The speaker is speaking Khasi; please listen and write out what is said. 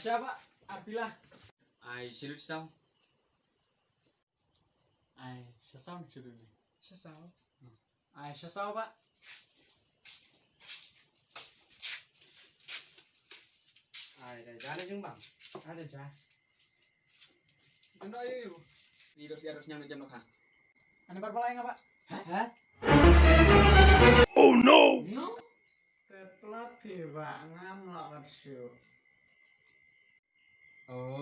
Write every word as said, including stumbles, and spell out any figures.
Sha ba, apila. Ai, shi lut sha saw. Ai, sha saw ni shi lut ni. Sha saw. Ai, sha saw ba. Ai, da ja la jong bang. Ai, da ja. Duna yu yu. Ni dos ya dos nyam na jam no kha. Ani bar balai nga ba. Ha? Oh no! No? Te plat phi ba ngam la kat shu. Oh,